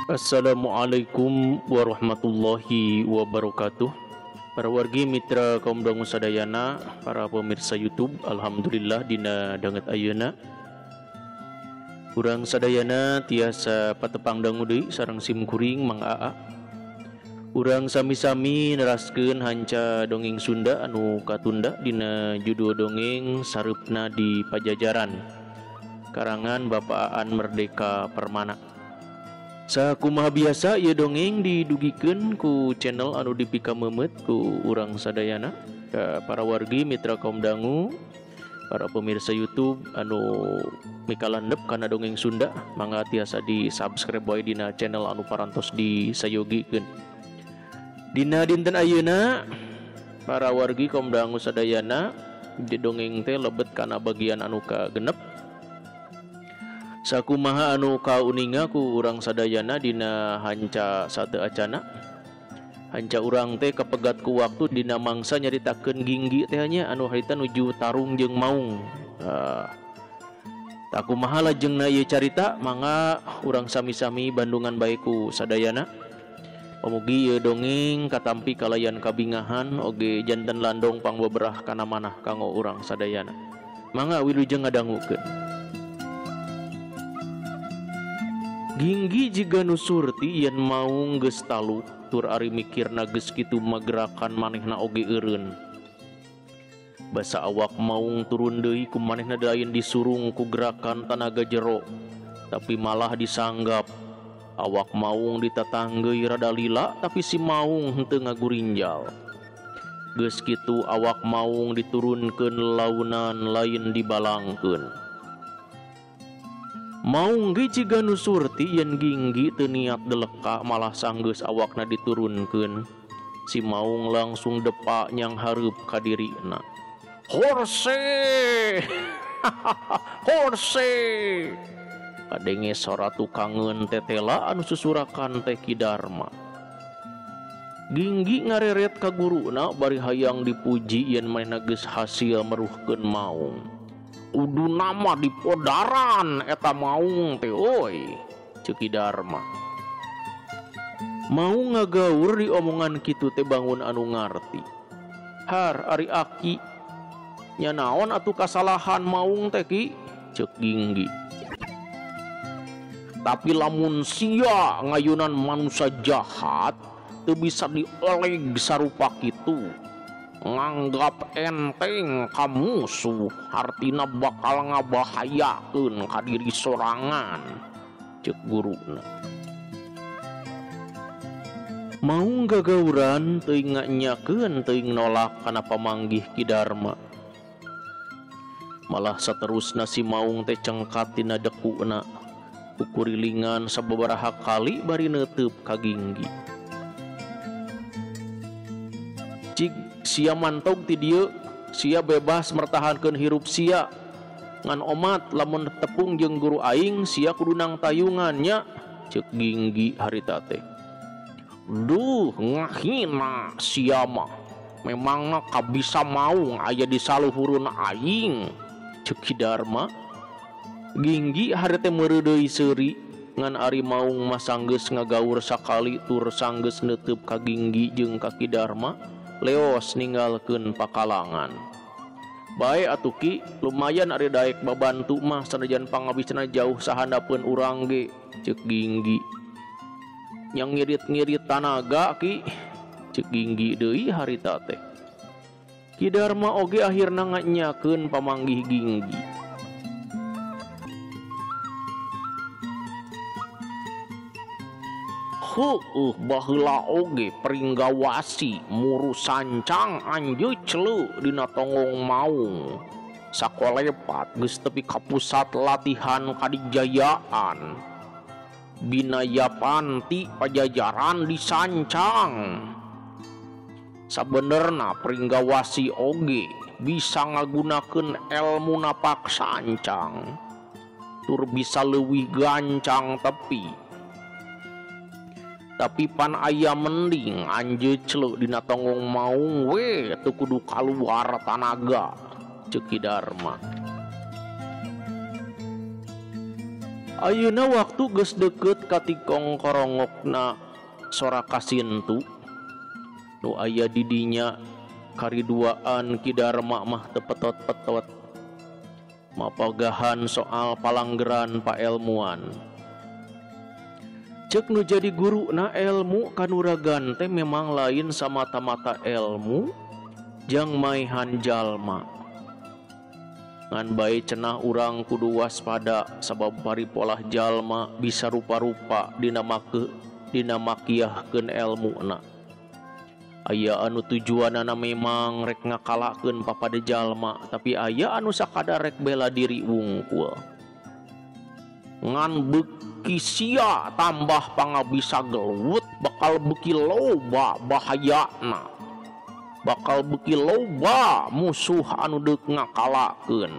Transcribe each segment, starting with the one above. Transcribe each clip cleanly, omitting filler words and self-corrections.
Assalamualaikum warahmatullahi wabarakatuh. Para wargi mitra kaum dangu sadayana, para pemirsa YouTube, alhamdulillah dina danget ayeuna urang sadayana tiasa patepang dangu deui sareng sim kuring Mang Aa. Urang sami-sami neraskeun hanca dongeng Sunda anu katunda dina judul dongeng Sareupna di Pajajaran, karangan Bapak Aan Merdeka Permana. Sakumaha biasa ieu dongeng didugikeun ku channel anu dipikameumeut ku urang sadayana, ka para wargi mitra kaum dangu, para pemirsa YouTube anu mikalandep kana dongeng Sunda, mangga tiasa di subscribe wae dina channel anu parantos disayogikeun. Dina dinten ayeuna para wargi kaum dangu sadayana, di dongeng teh lebet kana bagian anu kagenep. Sakumaha anu kauninga ku urang sadayana dina hanca sate acana. Hanca urang teh kapegat ku waktu dina mangsa nyaritakeun Ginggi teh nya anu harita nuju tarung jeung maung. Takumaha lajengna ieu carita, mangga urang sami-sami bandungan bae ku sadayana. Pamugi ieu dongeng katampi kalayan kabingahan oge janten landong pangbeberah kana manah kanggo urang sadayana. Mangga wilujeng ngadangukeun. Ginggi jiga nu surti yen maung geus taluk tur ari mikirna geus kitu magerakan manehna oge eureun. Basa awak maung turun deui ku manehna lain disurung ku gerakan tanaga jero, tapi malah disanggap. Awak maung ditatanggeuy rada lila tapi si maung henteu ngagurinjal. Geus kitu awak maung diturunkeun launan lain dibalangkeun. Maung ge jiga nu surti yen Ginggi teu niat deleka malah sanggeus awakna diturunkeun. Si maung langsung depa nyang hareup ka dirina. Horse! Horse! Kadenge sora tukangeun tetela anu susurakan teh Ki Darma. Ginggi ngareret ka guruna bari hayang dipuji yen manehna geus hasil meruhkeun maung. Kudu nama dipodaran eta maung teh euy, ceuk Ki Darma. Maung ngagaur di omongan kitu teh bangun anu ngarti. Har ari aki nya naon atuh kasalahan maung teh ki, ceuk Ginggi. Tapi lamun sia ngayunan manusia jahat teu bisa dioleg sarupa kitu. Nganggap enteng ka musuh hartina bakal ngabahayakeun ka diri sorangan, ceuk guruna. Maung gagauran teuing nganyakeun teuing nolak kana pamanggih Ki Darma. Malah saterusna si maung teh cengkat tina dekuna, kukurilingan sababaraha kali bari neuteub ka Ginggi. Cig sia mantog ti dieu, sia bebas mertahankeun hirup sia. Ngan omat lamun tepung jeung guru aing sia kudu nang tayungan nya, ceuk Ginggi harita teh. Duh ngahina sia mah, memangna kabisa maung aya di saluhurun aing, ceuk Ki Darma. Ginggi harita meureudeuy seuri ngan ari maung mah sanggeus ngagaur sakali tur sanggeus neuteub ka Ginggi jeung ka Ki Darma. Leos ninggalkeun pakalangan. Bae atuh ki, lumayan ari daek babantu mah sanajan pangabisna jauh sahandapeun urang ge, ceuk Ginggi. Yang ngirit-ngirit tanaga ki, ceuk Ginggi deui harita teh. Ki Darma oge akhirna nganyakeun pamanggih Ginggi. Heueuh baheula oge Pringgawasi muru sancang anjeut cleu dina tonggong maung. Sakolepat geus tepi ka pusat latihan kadijayaan. Binaya panti Pajajaran disancang. Sabenerna Pringgawasi oge bisa ngagunakeun elmu napak sancang. Tur bisa leuwih gancang tepi. Tapi pan aya mending anjeut cleu dina tonggong maung we teu kudu kaluar tanaga, ceuk Ki Darma. Ayeuna waktu geus deukeut ka tikong korongokna sora kasintu nu aya di dinya kariduaan Ki Darma mah teu petot-petot mapagahan soal palanggeran paelmuan. Ceuk nu jadi guruna elmu kanuragan teh memang lain samata-mata elmu jang maehan jalma. Ngan bae cenah urang kudu waspada sabab paripolah jalma bisa rupa-rupa dina makiahkeun elmuna. Aya anu tujuanana memang rek ngakalakeun papada jalma, tapi aya anu sakadar rek bela diri wungkul. Ngan beuki sia tambah pangabisa gelut bakal beuki loba bahayana. Bakal beuki loba musuh anu deuk ngakalakeun.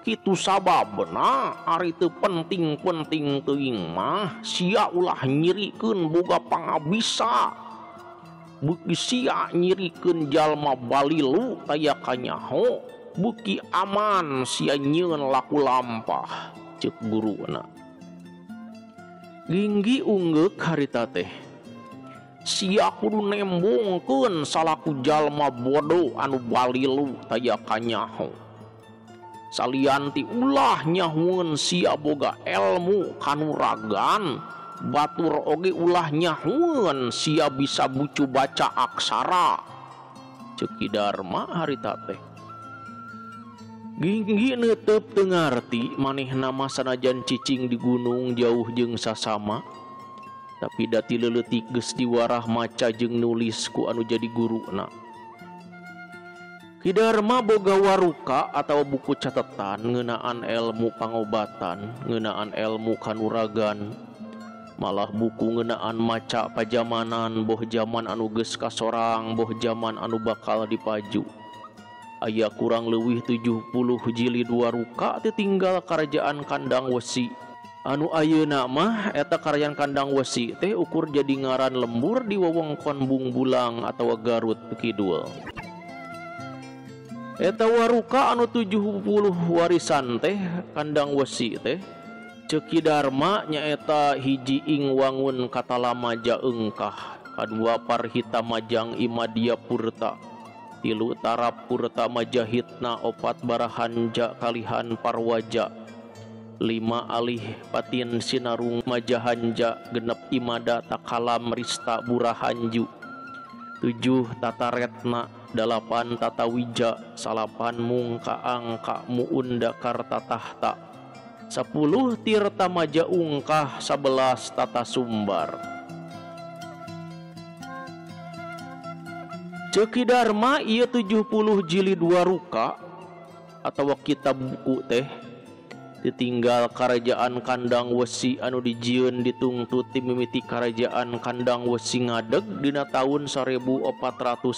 Kitu sababna ari teu penting-penting teuing mah sia ulah nyirikeun boga pangabisa. Beuki sia nyirikeun jalma balilu taya kanyaho, beuki aman sia nyieun laku lampah ceuk guruna. Ginggi unggeuk harita teh. Sia kudu nembongkeun salaku jalma bodoh anu balilu taya kanyaho. Salianti ulah nyahueun sia boga elmu kanuragan, batur oge ulah nyahueun sia bisa bucu baca aksara. Ceuk Ki Darma harita teh. Ginggi neuteup teu ngarti manehna mah sanajan cicing di gunung jauh jeung sasama. Tapi dati leuletik geus diwarah maca jeung nulis ku anu jadi guruna. Ki Darma boga waruka atawa buku catatan ngeunaan elmu pangobatan, ngeunaan elmu kanuragan, malah buku ngeunaan maca pajamanan boh jaman anu geus kasorang, boh jaman anu bakal dipaju. Aya kurang leuwih 70 jilid waruka ditinggal karajaan Kandang Wesi. Anu ayeuna mah eta karajaan Kandang Wesi teh ukur jadi ngaran lembur di wewengkon Bungbulang atawa Garut Kidul. Eta waruka anu 70 warisan teh Kandang Wesi teh ceuk Ki Darma nyaeta hiji ing wangun katalamaja engkah, kadua parhita majang imadia purta, tilu tarap purta majahitna, opat barahanja kalihan parwaja, lima alih patin sinarung majahanja, genep imada takalam rista burahanju, 7 tataretna, 8 tatawija, 9 mungka angka muunda karta tahta, 10 tirta maja ungkah, 11 tata sumbar. Ceuk Ki Darma ieu 70 jilid waruka atawa kitab buku teh ditinggal karajaan Kandang Wesi anu dijieun ditungtut ti mimiti karajaan Kandang Wesi ngadeg dina taun 1489.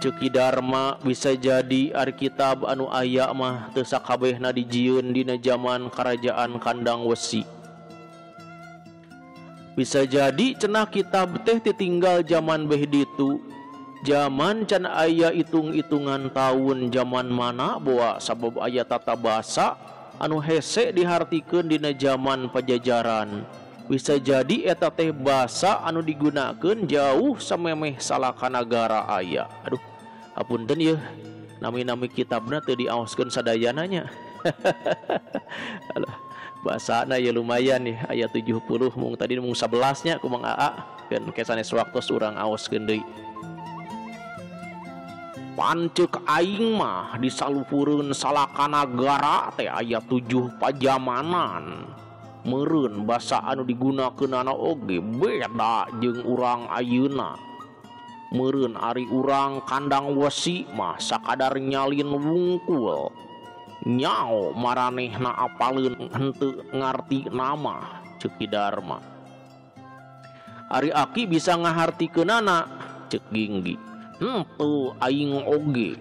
Ceuk Ki Darma bisa jadi ari kitab anu aya mah teu sakabehna dijieun dina jaman karajaan Kandang Wesi. Bisa jadi cenah kitab teh ditinggal jaman beh ditu. Jaman can aya hitung-hitungan tahun jaman mana boa sabab aya tata basa anu hese dihartikeun dina jaman Pajajaran. Bisa jadi eta teh basa anu digunakeun jauh samemeh salakanagara aya. Aduh, hapunten yeuh, nami-nami kitabna teu diaoskeun sadayana nya. Alah, basana ya lumayan nih aya 70 mung tadi mung 11 nya ku Mang Aa keun kesanes waktos urang aoskeun deui. Pancek aing mah disaluhureun salakanagara teh aya 7 pajamanan. Meureun basa anu digunakeunana oge beda jeung urang ayeuna. Meureun ari urang Kandang Wesi mah sakadar nyalin wungkul. Nyao maranehna apaleun henteu ngarti nama ceuk Ki Darma. Ari aki bisa ngahartikeunana ceuk Ginggi. Henteu aing oge.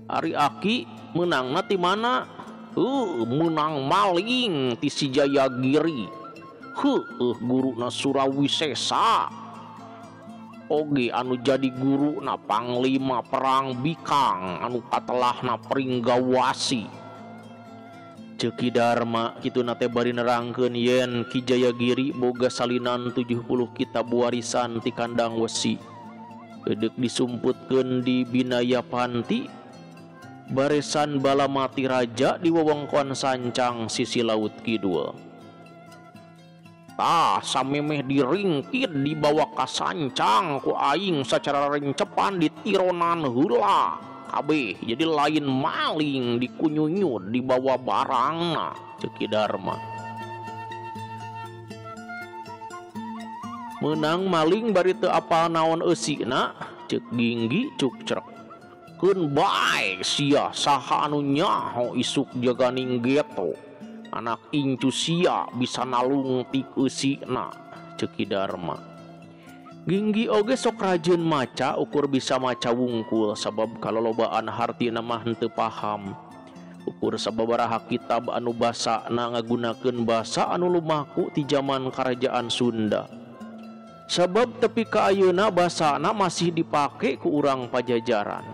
Ari aki meunangna ti mana? Meunang maling ti si Jayagiri. Heueuh guruna Surawisesa. Oge anu jadi guru na panglima perang Bikang anu katelahna Pringgawasi. Ceuk Ki Darma kituna teh bari nerangkeun yen Ki Jayagiri boga salinan 70 kitab warisan ti Kandang Wesi. Edeuk disumputkeun di Binaya Panti baresan Balamati Raja di wewengkon Sancang sisi laut kidul. Tah samemeh diringkit dibawa ka Sancang ku aing sacara rencepan ditironan heula kabeh, jadi lain maling dikunyunyut dibawa barangna. Ceuk Ki Darma meunang maling bari teu apal naon eusina. Ceuk Ginggi cukcrek, keun bae sia saha anu nyaho isuk jaganing geto anak incu sia bisa nalungtik eusina. Ceuk Ki Darma. Ginggi oge sok rajin maca ukur bisa maca wungkul sabab kalolobaan hartina mah henteu paham. Ukur sababaraha kitab anu basana ngagunakeun basa anu lumaku ti jaman karajaan Sunda. Sabab tepi ka ayeuna basana masih dipake ku urang Pajajaran.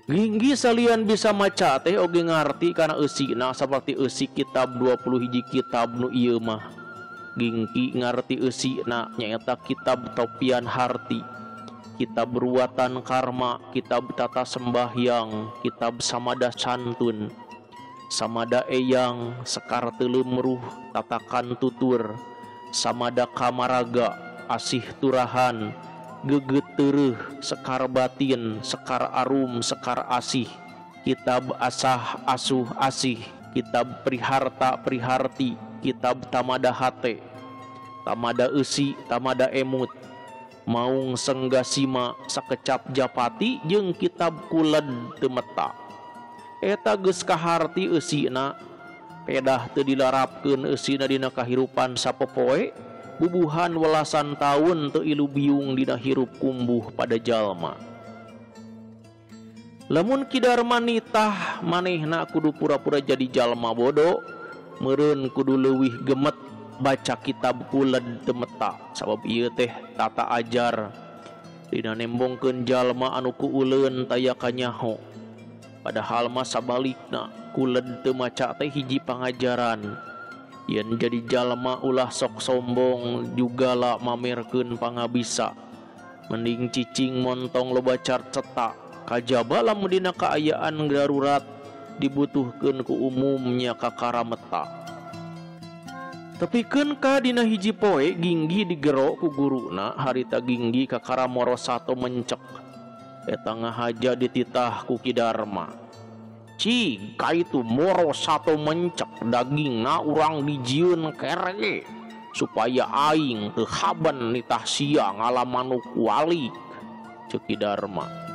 Ginggi salian bisa maca teh oge ngarti kana eusina saperti eusi kitab 20 hiji kitab nu ieu mah. Ginggi ngarti eusina nyaeta kitab Topian Harti, kitab Ruwatan Karma, kitab Tata Sembahyang, kitab Samada Santun, Samada Eyang, Sekar Teuleum Ruh, Tatakan Tutur, Samada Kamaraga, Asih Turahan, Geget Tereuh, Sekar Batin, Sekar Arum, Sekar Asih, kitab Asah Asuh Asih, kitab Priharta Priharti, kitab Tamada Hate, Tamada Eusi, Tamada Emut, Maung Senggasima, Sakecap Japati jeung kitab Kuled Temeta. Eta geus kaharti eusina, pedah teu dilarapkeun eusina dina kahirupan sapopoe, bubuhan welasan taun teu ilu biung dina hirup kumbuh pada jalma. Lamun Ki Darma nitah manehna kudu pura-pura jadi jalma bodoh, meureun kudu leuwih gemet baca kitab Kuled Temeta sabab ieu teh tata ajar dina nembongkeun jalma anu kuuleun taya kanyaho. Padahal mah sabalikna kuled teu maca teh hiji pangajaran yen jadi jalma ulah sok sombong jugala mamerkeun pangabisa, mending cicing montong loba carceta kajaba lamun dina kaayaan darurat dibutuhkeun ku umumnya kakarameta. Tepikeun ka dina hiji poe Ginggi digero ku guruna harita Ginggi kakara moro sato mencek. Eta ngahaja dititah ku Ki Darma. Cig kaitu moro sato mencek dagingna urang dijieun kere supaya aing teu haban nitah sia ngalamanuk walik. Ceuk Ki Darma.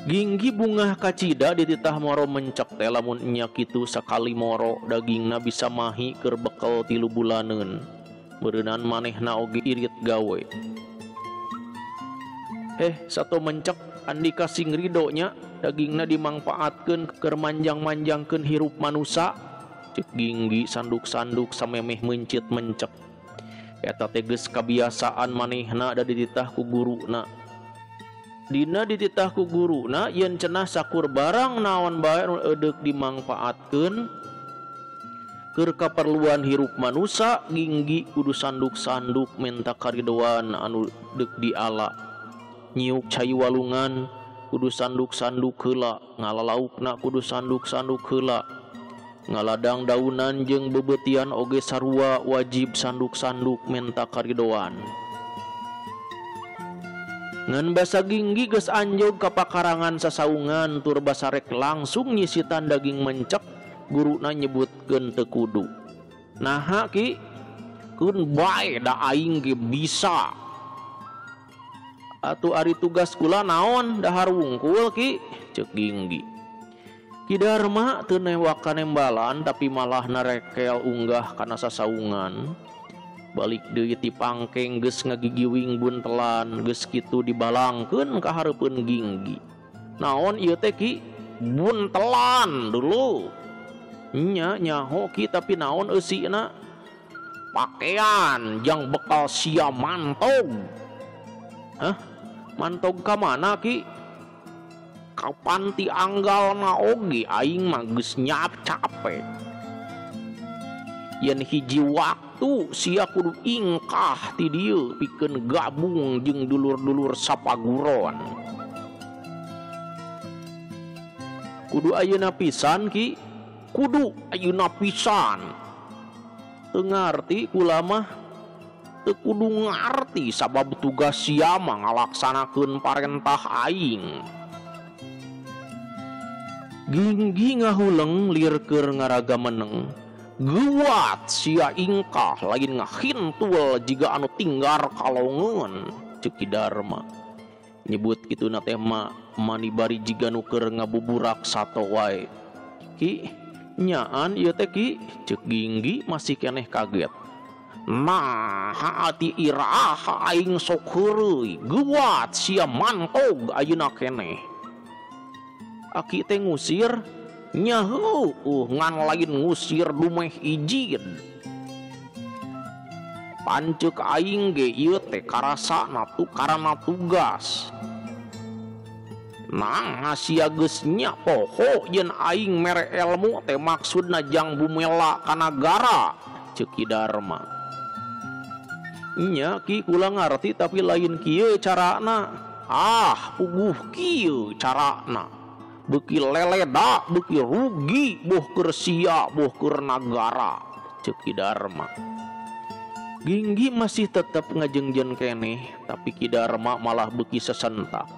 Ginggi bungah kacida dititah moro mencek teh lamun nya kitu sakali moro dagingna bisa mahi keur bekel 3 bulaneun. Meureunnan manehna oge irit gawe. Sato mencek andika sing rido nya dagingna dimangpaatkeun keur manjang-manjangkeun hirup manusa. Ceuk Ginggi sanduk-sanduk samemeh meuncit mencek. Eta teh geus kabiasaan manehna da dititah ku guruna. Dina dititah ku guruna yen cenah sakur barang naon bae nu edeuk dimangpaatkeun keur kaperluan hirup manusa. Ginggi kudu sanduk-sanduk menta karidoan anu deuk diala. Nyiuk cai walungan kudu sanduk-sanduk heula, ngalalaukna kudu sanduk-sanduk heula, ngaladang daunan jeung bebeutian oge sarua wajib sanduk-sanduk menta karidoan. Ngan basa Ginggi geus anjog ka pakarangan sasaungan tur basarek langsung nyisitan daging mencek, guruna nyebutkeun teu kudu. Naha Ki? Keun bae da aing ge bisa. Atuh ari tugas kula naon dahar wungkul Ki? Ceuk Ginggi. Ki Darma teu newak kanembalan tapi malah narekel unggah kana sasaungan. Balik deui ti pangkeng geus ngagigiwing buntelan geus kitu dibalangkeun ka hareupeun Ginggi. Naon ieu teh Ki? Buntelan dulu. Nya nyaho Ki tapi naon eusina? Pakean jang bekal sia mantog. Hah? Mantog ka mana ki? Kapan ti anggalna oge aing mah geus nyap capek. Yen hiji waktu sia kudu ingkah ti dieu pikeun gabung jeung dulur-dulur sapaguron. Kudu ayeuna pisan ki, kudu ayeuna pisan. Teu ngarti kula mah, teu kudu ngarti sabab tugas sia mah ngalaksanakeun parentah aing. Ginggi ngahuleng lir keur ngaraga meneng. Guat sia ingkah lain ngahintul jiga anu tinggar kalongeun ceuk Ki Darma. Nyebut kituna teh mah mani bari jiga nu keur ngabuburak sato wae. Ki nyaan ieu teh ki, ceuk Ginggi masih keneh kaget. Nah, ati iraha aing sok heureuy, guat sia mantog ayeuna keneh. Aki teh ngusir nya heueuh ngan lain ngusir dumeh izin. Panceuk aing ge ieu teh karasana tu karana tugas. Nah, sia geus nya poho yen aing mere elmu teh maksudna jang bumela ka nagara ceuk Ki Darma. Nya ki kula ngarti tapi lain kieu carana. Ah, puguh kieu carana. Beuki leleda, beuki rugi, boh keur sia, boh keur nagara ceuk Ki Darma. Ginggi masih tetep ngajengjen keneh, tapi Ki Darma malah beuki sesentak.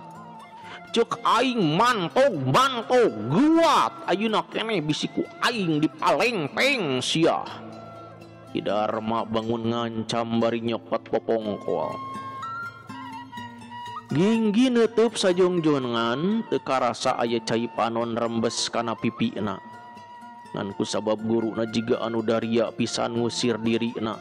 Ceuk aing mantog mantog guat ayeuna keneh bisi ku aing dipalengpeng sia. Ki Darma bangun ngancam bari nyokot popongkol. Ginggi neutup sajongjongan teu karasa aya cai panon rembes kana pipina. Ngan kusabab guruna jiga anu daria pisan ngusir dirina.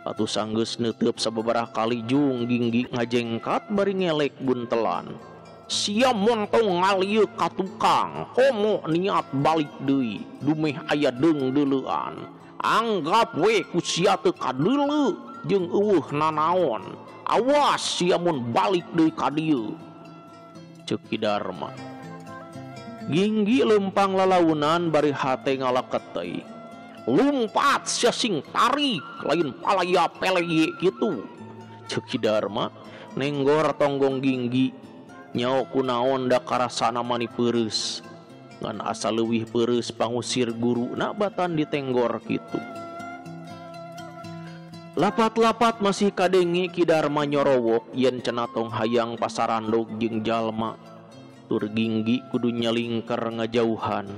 Atuh sanggeus neutup sababaraha kali jung Ginggi ngajengkat bari ngelek buntelan. Sia montong ngalieu ka tukang, komo niat balik deui, dumeh aya deung-deuleuan. Anggap we ku sia teu kadeuleu jeung eueuh nanaon. Awas sia mun balik deui ka dieu ceuk Ki Darma. Ginggi lempang lalaunan bari hate ngalaketei. Lumpat sia sing tarik lain palaya peleye kitu ceuk Ki Darma nenggor tonggong Ginggi. Nyao kunaon da karasana mani peureus. Ngan asa leuwih peureus pangusir guruna batan ditenggor kitu. Lapat-lapat masih kadenge Ki Darma nyorowok yen cenah tong hayang pasarandog jeung jalma. Tur Ginggi kudu nyalingker ngajauhan.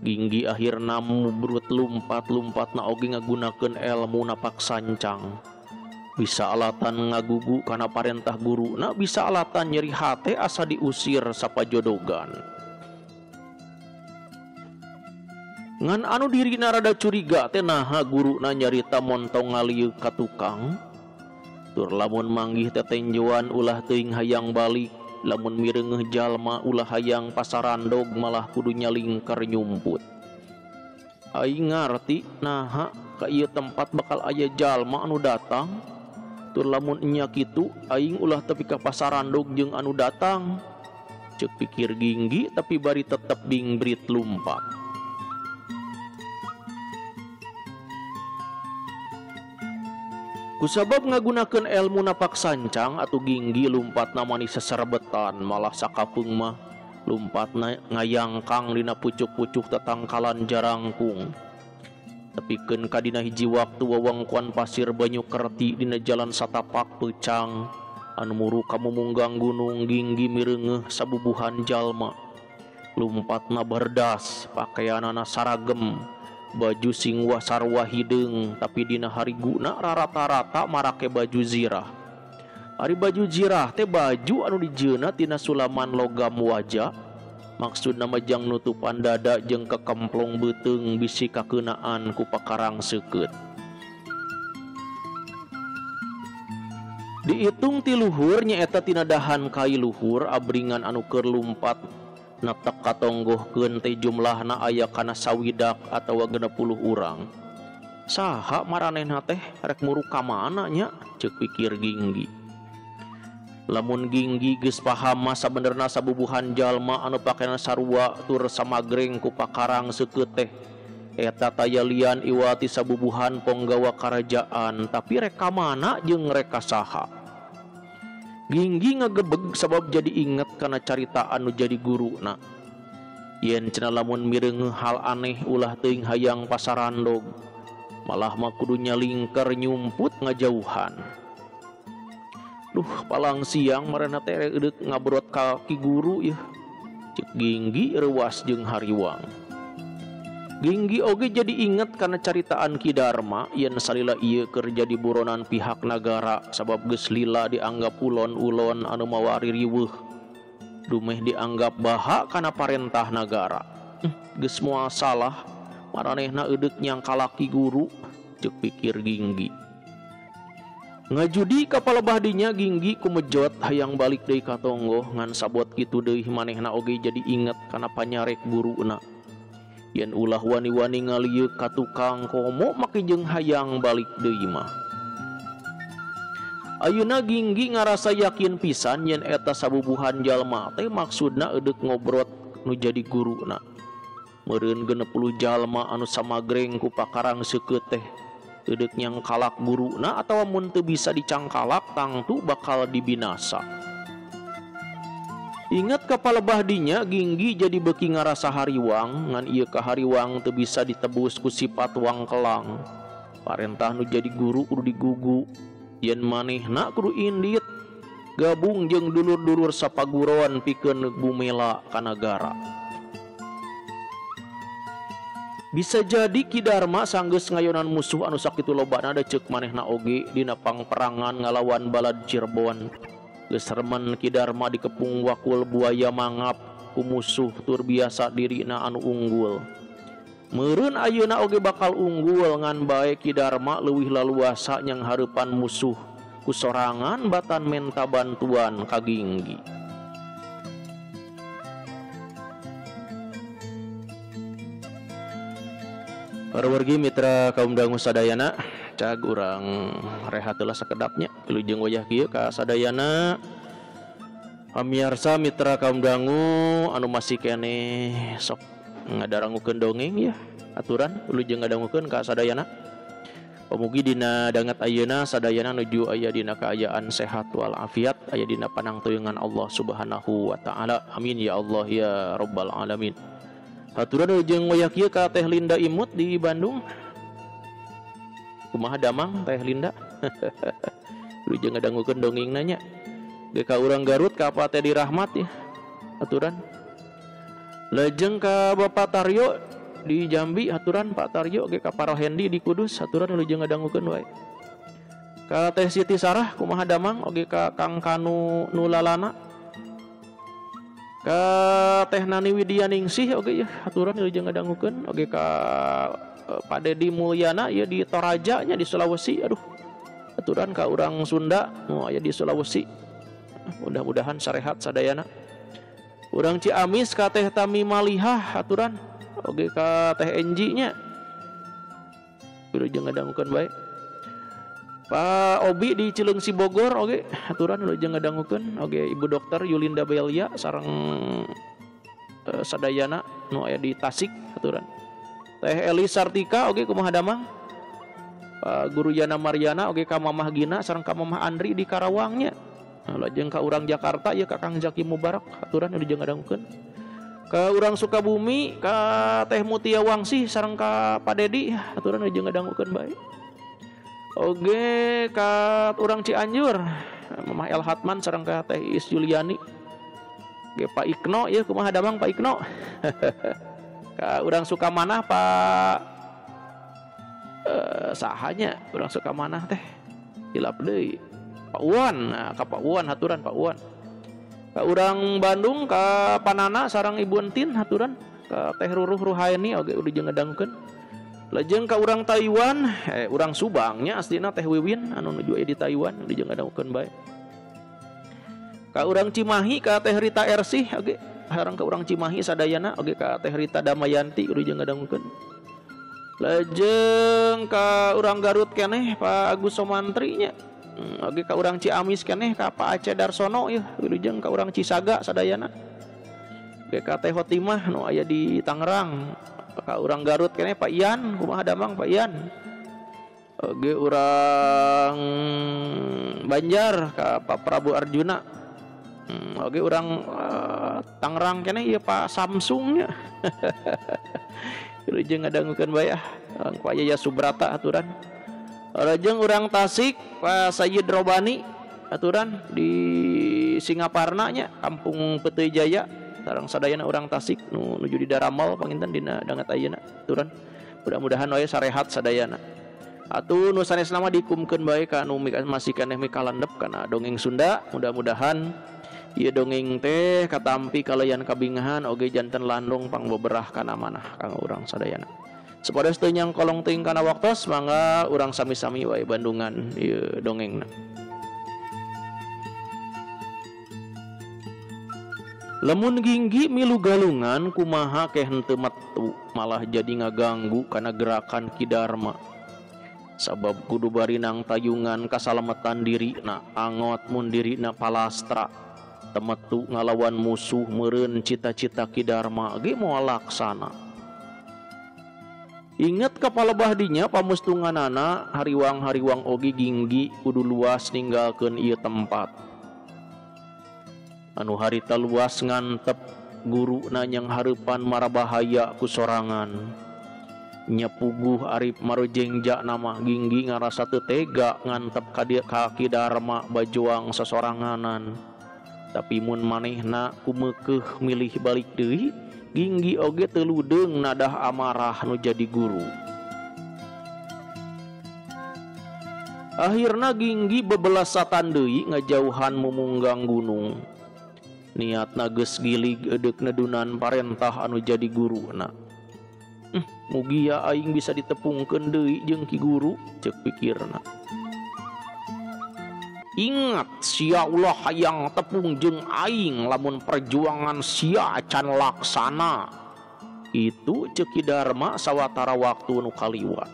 Ginggi akhirna mubrut lumpat-lumpatna oge ngagunakeun elmu napak sancang. Bisa alatan ngagugu kana parentah guruna, bisa alatan nyeri hate asa diusir sapajodogan. Ngan anu dirina rada curiga teh naha guruna nyarita montong ngalieu ka tukang. Tur lamun manggih tetenjoan ulah teuing hayang balik, lamun mireungeuh jalma ulah hayang pasarandog malah kudu nyalingker nyumput. Aing ngarti naha ka ieu tempat bakal aya jalma anu datang. Tur lamun nya kitu aing ulah tepi ka pasarandog jeung anu datang. Ceuk pikir Ginggi tapi bari tetep bingbrit lumpat. Kusabab ngagunakeun elmu napak sancang atuh Ginggi lumpatna mani seserbetan malah sakapeung mah lumpatna ngayangkang dina pucuk-pucuk tetangkalan jarangkung. Tepikeun ka dina hiji waktu wewengkon pasir banyu kerti dina jalan satapak peucang anu muru ka mumunggang gunung. Ginggi mireungeuh sabubuhan jalma. Lumpatna berdas, pakaianana saragem, baju sing sarua hideung, tapi dina hariguna rarata-rata marake baju zirah. Ari baju zirah teh baju anu dijieunna tina sulaman logam waja, maksudna mah jang nutupan dada jeung kekemplong beuteung bisi kakeunaan ku pakarang seukeut. Diitung ti luhur nyaeta tina dahan kai luhur abringan anu keur lumpat netek katonggohkeun teh jumlahna aya kana 60 atawa 60 urang. Saha maranehna teh rek muruk ka mana nya ceuk pikir Ginggi. Lamun Ginggi geus paham mah sabenerna sabubuhan jalma anu pakaian sarua tur samagreng ku pakarang seukeut teh eta taya lian iwati sabubuhan ponggawa karajaan tapi rek ka mana jeung rek ka saha. Ginggi ngagebeg sabab jadi inget kana carita anu jadi guruna. Yen cenah lamun mireungeuh hal aneh ulah teuing hayang pasarandog, malah mah kudu nyalingker nyumput ngajauhan. Duh, palang siang marana teh eudeuk ngabrot ka ki guru yeuh. Ceuk Ginggi reuas jeung hariwang. Ginggi oge jadi inget kana caritaan Ki Darma yen salila ieu keur jadi buronan pihak nagara sabab geus lila dianggap ulon-ulon anu mawari riweuh. Dumeh dianggap baha kana parentah nagara. Geus moal salah maranehna eudeuk nyangkalak ki guru ceuk pikir Ginggi. Ngajudi ka palebah dinya Ginggi kumejot hayang balik deui ka tonggoh ngan sabot kitu deui manehna oge jadi inget kana panyarek guruna. Yen ulah wani-wani ngalieuk ka tukang komo make jeung hayang balik deui mah. Ayeuna Ginggi ngarasa yakin pisan yen eta sabubuhan jalma teh maksudna eudeuk ngobrot nu jadi guruna. Meureun 60 jalma anu samagreng ku pakarang seukeut teh eudeuk nyangkalak guruna atawa mun teu bisa dicangkalak tangtu bakal dibinasa. Ingat ka palebah dinya Ginggi jadi beuki ngarasa hariwang ngan ieu kahariwang teu bisa ditebus ku sifat wangkelang. Parentah nu jadi guru kudu digugu, yen manehna kudu indit gabung jeung dulur-dulur sapaguron pikeun bumela ka nagara. Bisa jadi Ki Darma sanggeus ngayonan musuh anu sakitu lobana da ceuk manehna oge dina pangperangan ngalawan balad Cirebon. Geus remen Ki Darma dikepung wakul buaya mangap ku musuh tur biasa dirina anu unggul. Meureun ayeuna oge bakal unggul ngan bae Ki Darma leuwih laluasa nyanghareupan musuh ku sorangan batan menta bantuan ka Ginggi. Para wargi mitra kaum dangu sadayana, cag urang rehat heula sakedapnya wilujeng wayah kieu ka sadayana. Pamiarsa mitra kaum dangu anu masih keneh sok ngadarangukeun dongeng ya, aturan wilujeng ngadangukeun ka sadayana. Pamugi dina danget ayeuna sadayana nuju aya dina kaayaan sehat wal afiat, aya dina panangtuyungan Allah Subhanahu wa taala. Amin ya Allah ya rabbal alamin. Aturan wilujeng wayah kieu ka Teh Linda Imut di Bandung. Kumaha damang Teh Linda? Wilujeng ngadangukeun dongeng nanya. Ge ka urang Garut ka Pak Teddy Rahmat ya. Aturan. Lajeng ka Bapak Taryo di Jambi, aturan Pak Taryo ge ka Parohendi di Kudus, aturan wilujeng ngadangukeun wae. Ka Teh Siti Sarah kumaha damang oge ka Kang Kanu Nulalana. Ka Teh Nani Widyaningsih oge ya, aturan wilujeng ngadangukeun oge ka Pak Dedi Mulyana ya di Toraja nya di Sulawesi. Aduh, aturan ka urang Sunda nu aya di Sulawesi. Mudah-mudahan sarehat sadayana. Urang Ciamis ka Teh Tami Malihah aturan oge ka Teh Enji nya. Wilujeng ngadangukeun bae. Pak Obi di Cileungsi Bogor oge aturan wilujeng ngadangukeun oge Ibu Dokter Yulinda Belia sareng sadayana nu aya di Tasik aturan. Teh Eli Sartika oge kumaha damang. Pak Guru Yana Mariana oge ka Mamah Gina sareng ka Mamah Andri di Karawang nya. Nah, lajeng ka urang Jakarta ya ka Kang Zaki Mubarak aturan wilujeng ngadangukeun. Ka urang Sukabumi ka Teh Mutia Wangsi sareng ka Pak Dedi aturan wilujeng ngadangukeun bae. Oge ka urang Cianjur Mamah El Hatman sareng ka Teh Is Juliani. Ge Pak Ikno ya kumaha damang Pak Ikno. Ka urang Sukamanah Pak sahanya urang Sukamanah teh hilap deui Pak Uwan. Nah, ka Pak Uwan haturan Pak Uwan. Ka urang Bandung ka Panana sareng Ibu Entin haturan ka Teh Ruruh Ruhaini oge wilujeng ngadangukeun. Lajeng ka urang Taiwan, urang Subangnya aslina Teh Wiwin anu nuju aya di Taiwan wilujeng ngadangukeun bae. Ka urang Cimahi ka Teh Rita Ersih oge sareng ka urang Cimahi sadayana oge ka Teh Rita Damayanti wilujeng ngadangukeun. Lajeng ka urang Garut keneh Pak Agus Somantri nya. Oge ka urang Ciamis keneh ka Pak Aceh Darsono yeuh, wilujeng ka urang Cisaga sadayana. Oge ka Teh Hotimah nu aya di Tangerang. Ka urang Garut keneh Pak Ian, kumaha damang Pak Ian. Oge urang Banjar ka Pak Prabu Arjuna. Oge urang Tangerang keneh ieu Pak Samsung nya. Wilujeng ngadangukeun bae ah. Pak Yaya Subrata aturan. Lajeng urang Tasik Pak Sayyid Robani aturan di Singaparna nya, Kampung Peteuy Jaya. Sareng sadayana urang Tasik nu nuju di Daramal panginten dina danget ayeuna aturan. Mudah-mudahan we sarehat sadayana. Atuh nu sanesna mah dikumkeun bae ka nu masih keneh mikalandep kana dongeng Sunda. Mudah-mudahan ieu dongeng teh katampi kalayan kabingahan oge janten landong pangbeberah kana manah kanggo urang sadayana. Supados teu nyangkolong teuing kana waktos, mangga urang sami-sami wae bandungan ieu dongengna. Lemun Ginggi milu galungan kumaha keh henteu metu malah jadi ngaganggu kana gerakan Ki Darma. Sabab kudu barinang tayungan kasalametan dirina, angot mun dirina palastra. Temetu ngalawan musuh meureun cita-cita Ki Darma ge moal laksana. Ingat kapalebah dinya pamustunganana hariwang-hariwang oge Ginggi kudu luas ninggalkeun ieu tempat. Anu harita luas ngantep guru nanyang hareupan marabahaya ku sorangan. Nya puguh arif marojengja nama Ginggi ngarasa teu tega ngantep ka Ki Darma bajuang sasoranganan. Tapi mun manehna kumeukeuh milih balik deui, Ginggi oge teu ludeung nadah amarah nu jadi guru. Akhirna Ginggi bebelasatan deui ngajauhan mumunggang gunung. Niatna geus gilig edeuk nedunan parentah anu jadi guruna. Mugia aing bisa ditepungkeun deui jeung Ki Guru, ceuk pikirna. Ingat sia ulah hayang tepung jeung aing lamun perjuangan sia can laksana. Itu ceuk Ki Darma sawatara waktu nu kaliwat.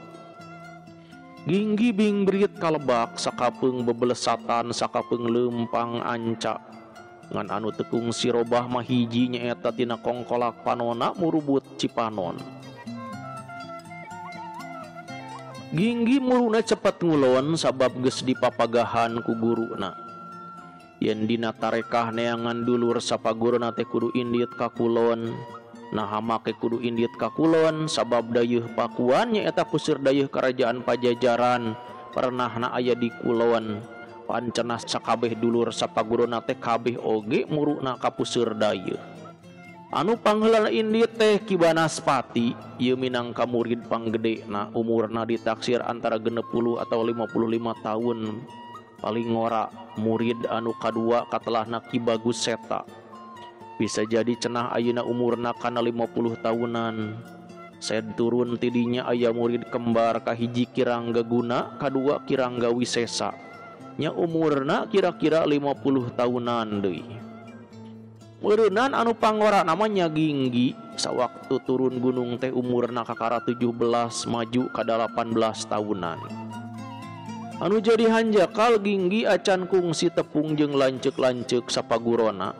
Ginggi bingbrit kalebak sakapeung bebelesatan sakapeung leumpang anca. Ngan anu tekung sirobah mah hiji nyaeta tina kongkolak panona murubut Cipanon. Ginggi muluna cepet ngulon sabab geus dipapagahan ku guruna. Yen dina tarekah neangan dulur sapaguruna teh kudu indit ka kulon. Naha make kudu indit ka kulon sabab dayeuh Pakuan nyaeta kusir dayeuh kerajaan Pajajaran pernahna aya di kulon. Pancenah sakabeh dulur sapaguruna teh kabeh oge muruna ka puseur dayeuh. Anu pangheulana indit teh Ki Banaspati, ieu minangka murid panggedena, umurna ditaksir antara 60 atau 55 tahun. Paling ngora murid anu kadua katelahna Ki Bagus Seta. Bisa jadi cenah ayeuna umurna kana 50 tahunan. Sed turun tidinya aya murid kembar kahiji Ki Rangga Guna, kadua Ki Rangga Wisesa. Nya umurna kira-kira 50 tahunan deui. Meureunnan anu pangora namanya Ginggi sawaktu turun gunung teh umurna kakara 17 maju ka 18 tahunan. Anu jadi hanjakal Ginggi acan kungsi tepung jeung lanceuk-lanceuk sapagurona.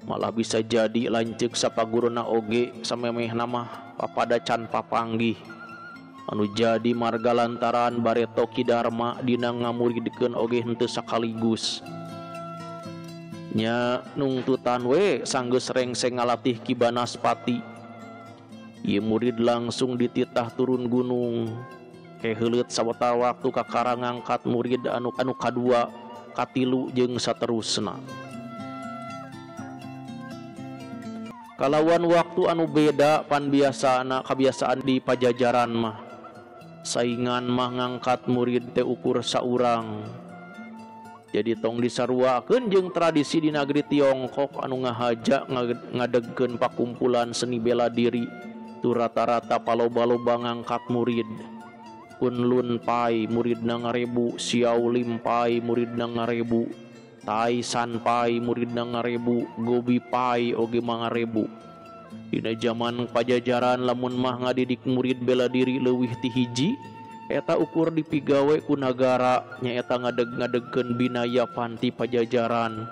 Malah bisa jadi lanceuk sapagurona oge samemehna mah papada can papanggih. Anu jadi marga lantaran bareto Ki Darma dina ngamuridkeun oge henteu sakaligus. Nya nungtutan we sanggeus rengseng ngalatih Ki Banaspati. Ieu murid langsung dititah turun gunung. Keheuleut sawatara waktu kakara ngangkat murid anu kadua, katilu jeung saterusna. Kalawan waktu anu beda pan biasana kabiasaan di Pajajaran mah. Saingan mah ngangkat murid teh ukur saurang. Jadi tong disaruakeun jeung tradisi di negeri Tiongkok anu ngahaja ngadegkeun pakumpulan seni bela diri tu rata-rata paloba-loba ngangkat murid. Kunlun Pai muridna ngarebu, Xiao Lim Pai muridna ngarebu, Tai San Pai muridna ngarebu, Gobi Pai oge mangarebu. Dina zaman Pajajaran lamun mah ngadidik murid bela diri leuwih ti hiji eta ukur dipigawe ku nagara nyaeta ngadeg-ngadegkeun Binaya Panti Pajajaran.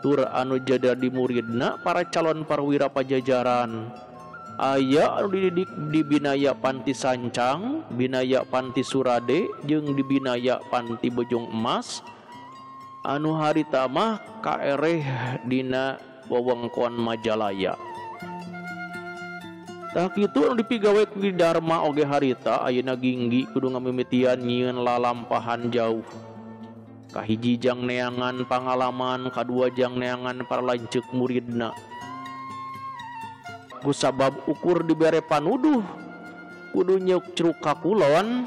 Tur anu jadi muridna para calon parwira Pajajaran. Aya anu dididik di Binaya Panti Sancang, Binaya Panti Surade, jeung di Binaya Panti Bojong Emas. Anu harita mah kaereh dina wewengkon Majalaya. Tah kitu anu dipigawe ku Ki Darma oge harita ayeuna Ginggi kudu ngamimitian nyieun lalampahan jauh. Kahiji jang neangan pangalaman, kadua jang neangan para lanceuk muridna. Kusabab ukur dibere panuduh kudu nyekcruk ka kulon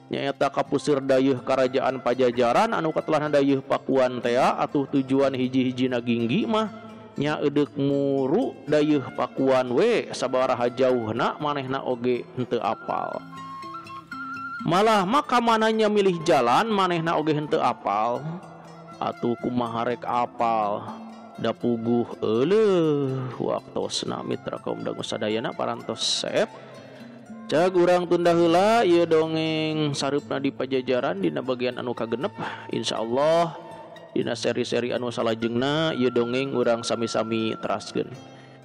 nyaeta kapuseur dayeuh karajaan Pajajaran anu katelahna dayeuh Pakuan tea atuh tujuan hiji-hijina Ginggi mah nya edeuk muru dayeuh Pakuan we sabaraha jauhna manehna oge henteu apal. Malah maka mananya milih jalan manehna oge henteu apal. Atuh kumaha rek apal da puguh euleuh waktosna mitra kaum dangu sadayana parantos seep. Cag urang tunda heula ieu dongeng sareupna di Pajajaran dina bagian anu kagenep. Insyaallah dina seri-seri anu salajengna ieu dongeng urang sami-sami teraskeun.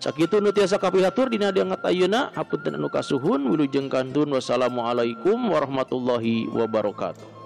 Sakitu nu tiasa kapihatur dina danget ayeuna, hapunten anu kasuhun, wilujeng kantun, wassalamualaikum warahmatullahi wabarakatuh.